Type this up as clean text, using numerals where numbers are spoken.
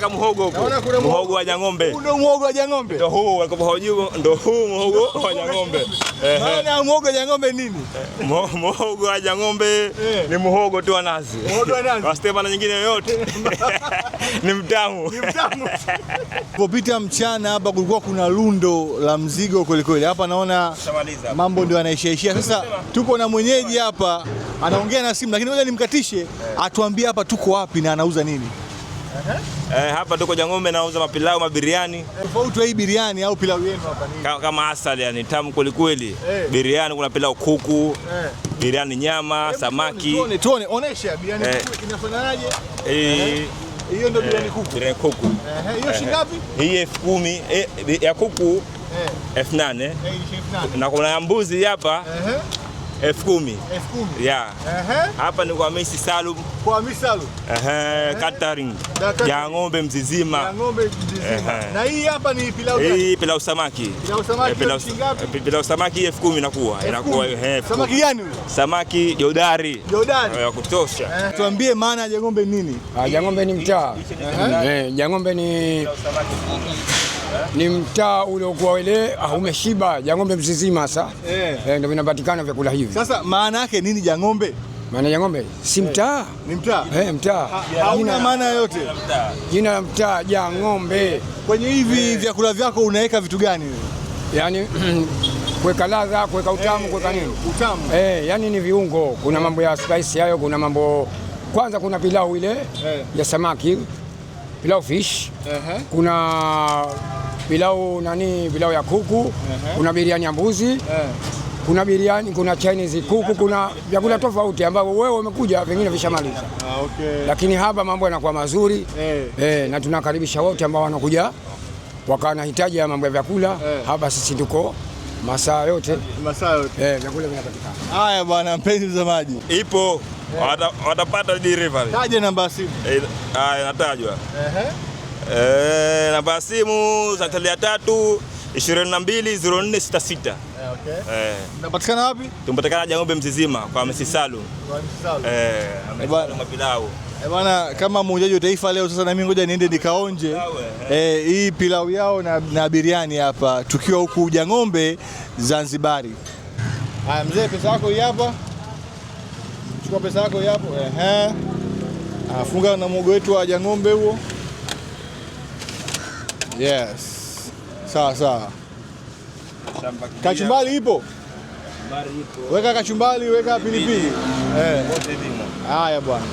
Naona muhogo huko. Naona kuna Muhogo wa Jang'ombe. Huu ndio muhogo wa Jang'ombe. Ndio huu walikuwa hawajui, ndio huu muhogo wa Jang'ombe. Ehe. Maana ya muhogo wa Jang'ombe nini? Muhogo wa Jang'ombe ni muhogo tu wa nazi. Muhogo wa nazi. Wasite maana nyingine yoyote. Ni mtamu. Ni mtamu. Popita mchana hapa kulikuwa kuna lundo la mzigo kweli kweli. Hapa naona mambo ndio yanaishaishia. Sasa tuko na mwenyeji hapa anaongea na simu, lakini ngoja nimkatishe atuambie hapa tuko wapi na anauza nini. Hapa tuko Jang'ombe, nauza mapilau, mabiriani. Tofauti wa hii biriani au pilau yenu hapa ni Kama asali, yani tamu kweli kweli. Biriani kuna pilau kuku, biriani nyama, samaki. Tuone, tuone, onesha biriani kuku inafananaje? Hiyo ndio biriani kuku. Biriani kuku. Hiyo shilingi ngapi? Hii 10,000, ya kuku 8,000. 8,000. Na kuna ya mbuzi hapa 10,000. 10,000. Yeah. Hapa ni kwa Hamisi Salum. Kwa Hamisi Salum. Catering. Catering. Ya Ng'ombe Mzizima. Ya Ng'ombe Mzizima. Na hii hapa ni pilau gani? Hii pilau samaki. Pilau samaki shilingi ngapi? Pilau samaki 10,000 inakuwa. Inakuwa 10,000. Samaki gani huyo? Samaki jodari. Jodari. Ya kutosha. Tuambie maana ya Jang'ombe nini? Jang'ombe ni mtaa. Jang'ombe ni mtaa uliokuwa ile umeshiba. Jang'ombe Mzizima sasa. Ndio vinapatikana vyakula hivi. Sasa maana yake nini Jang'ombe? Maana Jang'ombe si mtaa? Ni mtaa? Mtaa. Hauna maana yoyote. Jina la mtaa Jang'ombe. Kwenye hivi vyakula vyako unaweka vitu gani wewe? Yaani kuweka ladha, kuweka utamu, kuweka nini? Utamu. Yani ni viungo. Kuna mambo ya spice hayo, kuna mambo kwanza, kuna pilau ile ya samaki, pilau fish. Kuna pilau nani, pilau ya kuku, kuna biriani ya mbuzi, kuna biriani, kuna Chinese kuku, kuna vyakula tofauti ambavyo wewe umekuja vingine vishamaliza. Lakini hapa mambo yanakuwa mazuri na tunakaribisha wote ambao wanakuja wakawa na hitaji ya mambo ya vyakula hapa. Sisi tuko masaa yote, Masaa yote. Vyakula vinapatikana. Haya bwana, mpenzi mtazamaji, Ipo. Watapata delivery. Taja namba ya simu. Haya inatajwa. Namba ya simu za 3 22 04 66. Mnapatikana wapi? Tunapatikana Jang'ombe Mzizima kwa Hamisi Salum. Kwa Hamisi Salum. Hamisi Bwana. Salum mapilau. Bwana, kama muuzaji wa Taifa Leo, sasa na mimi ngoja niende nikaonje hii pilau yao na biriani hapa tukiwa huku Jang'ombe Zanzibari. Haya mzee, pesa yako hii hapa. Chukua pesa yako hii hapo. Ehe. Afunga na muhogo wetu wa Jang'ombe huo. Yes. Sawa sawa. Kachumbari ipo? Weka kachumbari, weka pilipili. Haya bwana.